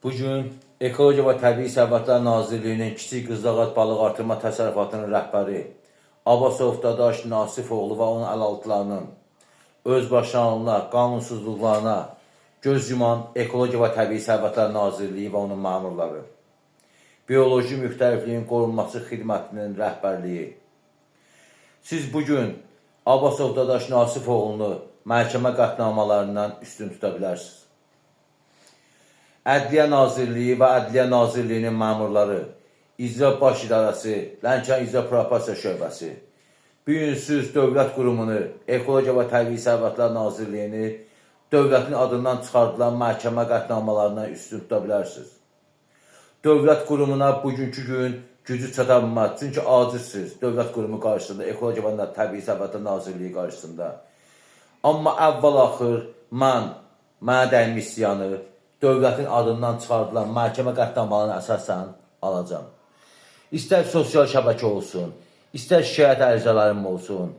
Bugün Ekologiya və Təbii Sərvətlər Nazirliyinin Kiçik Qızılağac Balıq Artırma Təsərrüfatının rəhbəri Abbasov Dadaş Nasifoğlu və onun əlaltılarının özbaşınalığına, qanunsuzluqlarına göz yuman Ekologiya və Təbii Sərvətlər Nazirliyi və onun məmurları, Bioloji Müxtəlifliyin Qorunması Xidmətinin rəhbərliyi. Siz bugün Abbasov Dadaş Nasifoğlunu məhkəmə qətnamalarından üstün tuta bilərsiniz. Ədliyyə Nazirliyi və Ədliyyə Nazirliyinin məmurları, İcra Baş İdarəsi, Lənkəran İcra Probasiya Şöbəsi, bu gün siz dövlət qurumunu, Ekologiya və Təbii Sərvətlər Nazirliyini dövlətin adından çıxardılan məhkəmə qətnamalarından üstün tuta bilərsiniz. Dövlət qurumuna bugünkü gün gücü çata bilməz. Çünki acizsiniz dövlət qurumu qarşısında, Ekologiya və Təbii Sərvətlər Nazirliyi qarşısında. Amma əvvəl-axır mənə dəymiş ziyanı dövlətin adından çıxardılan məhkəmə qətnamələrina əsasən alacağam. İstər sosial şəbəkə olsun, istər şikayət ərizələrim olsun,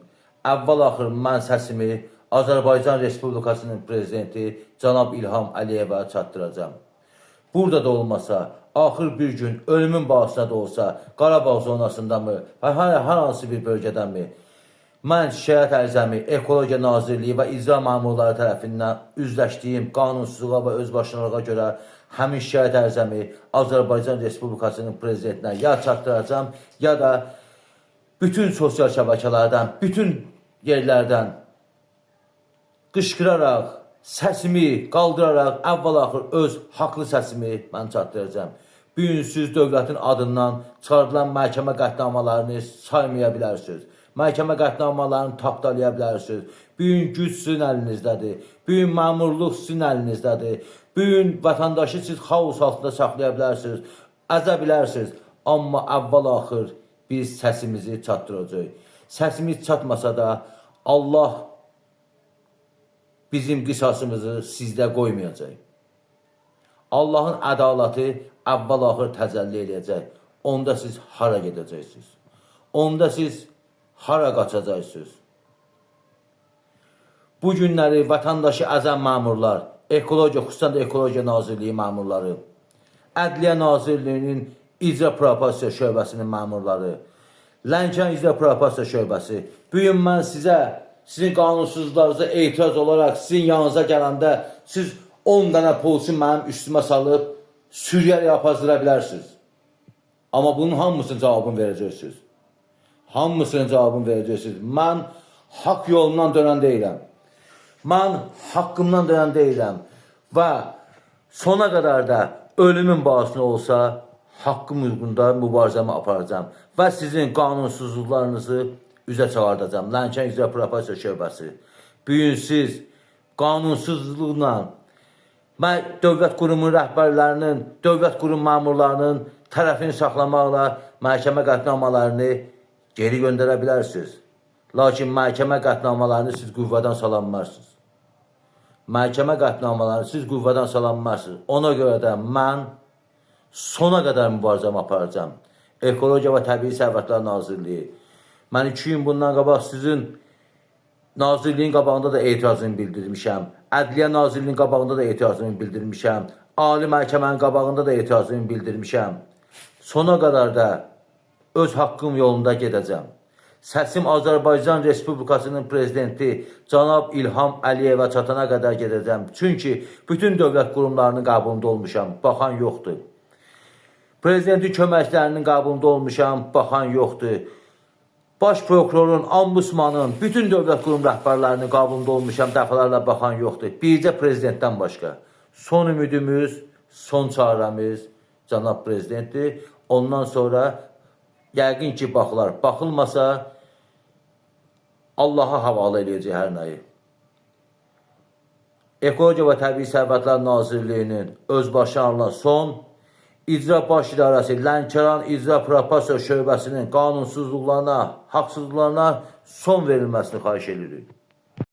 əvvəl-axır mən səsimi Azərbaycan Respublikasının prezidenti cənab İlham Əliyevə çatdıracağam. Burada da olmasa, axır bir gün ölümün bahasına da olsa, Qarabağ zonasındamı və hər hansı bir bölgədənmi, mən şikayət ərizəmi Ekologiya Nazirliyi və icra məmurları tərəfindən üzləşdiyim qanunsuzluğa və özbaşınalığa görə həmin şikayət ərizəmi Azərbaycan Respublikasının prezidentinə ya çatdıracağam, ya da bütün sosial şəbəkələrdən, bütün yerlərdən qışqıraraq, səsimi qaldıraraq əvvəl-axır öz haqlı səsimi mən çatdıracağam. Bu gün siz dövlətin adından çıxardılan məhkəmə qətnamalarını saymaya bilərsiniz. Məhkəmə qətnamalarını tapdalaya bilərsiniz. Bu gün güc sizin əlinizdədir. Bu gün məmurluq sizin əlinizdədir. Bu gün vətəndaşı siz xaos altında saxlaya bilərsiniz, əzə bilərsiniz. Amma əvvəl-axır biz səsimizi çatdıracağıq. Səsimiz çatmasa da Allah bizim qisasımızı sizdə qoymayacaq. Allahın ədaləti əvvəl-axır təcəlli eləyəcək. Onda siz hara gedəcəksiniz? Onda siz hara qaçacaqsınız? Bu günləri vətəndaşı əzən məmurlar, Ekologiya, xüsusən də Ekologiya Nazirliyi məmurları, Ədliyyə Nazirliyinin İcra Probasiya Şöbəsinin məmurları, Lənkəran İcra Probasiya Şöbəsi. Bu gün mən sizə, sizin qanunsuzluqlarınıza etiraz olaraq sizin yanınıza gələndə siz 10 dənə polisi mənim üstümə salıb sürüyərək apardıra bilərsiniz. Amma bunun hamısının cavabını verəcəksiniz. Hamısının cavabını verəcəksiniz. Mən haqq yolundan dönən deyiləm. Mən haqqımdan dönən deyiləm. Və sona qədər də ölümün bahasına olsa haqqım uğrunda mübarizəmi aparacağam. Və sizin qanunsuzluqlarınızı üzə çıxardacağam. Lənkəran İcra Probasiya Şöbəsi. Bu gün siz qanunsuzluqla mən dövlət qurumu rəhbərlərinin, dövlət qurum məmurlarının tərəfini saxlamaqla məhkəmə qətnamalarını geri göndərə bilərsiniz. Lakin məhkəmə qətnamalarını siz qüvvədən sala bilməzsiniz. Məhkəmə qətnamalarını siz qüvvədən sala bilməzsiniz. Ona görə də mən sona qədər mübarizəmi aparacağam. Ekologiya və Təbii Sərvətlər Nazirliyi. Mən 2 gün bundan qabaq sizin Nazirliyin qabağında da etirazımı bildirmişəm. Ədliyyə Nazirliyinin qabağında da etirazımı bildirmişəm. Ali Məhkəmənin qabağında da etirazımı bildirmişəm. Sona qədər də öz haqqım yolunda gedəcəm. Səsim Azərbaycan Respublikasının prezidenti cənab İlham Əliyevə çatana qədər gedəcəm. Çünki bütün dövlət qurumlarının qəbulunda olmuşam, baxan yoxdur. Prezidentin köməklərinin qəbulunda olmuşam, baxan yoxdur. Baş prokurorun, ombudsmanın, bütün dövlət qurum rəhbərlərinin qəbulunda olmuşam, dəfələrlə baxan yoxdur. Bircə prezidentdən başqa. Son ümidimiz, son çarəmiz cənab prezidentdir. Ondan sonra yəqin ki baxılar. Baxılmasa Allaha havalə eləyəcək hər nəyi. Ekologiya və Təbii Sərvətlər Nazirliyinin özbaşına alınan son İcra Baş İdarəsi Lənkəran İcra Probasiya Şöbəsinin qanunsuzluqlarına, haqsızlıqlarına son verilməsini xahiş edirik.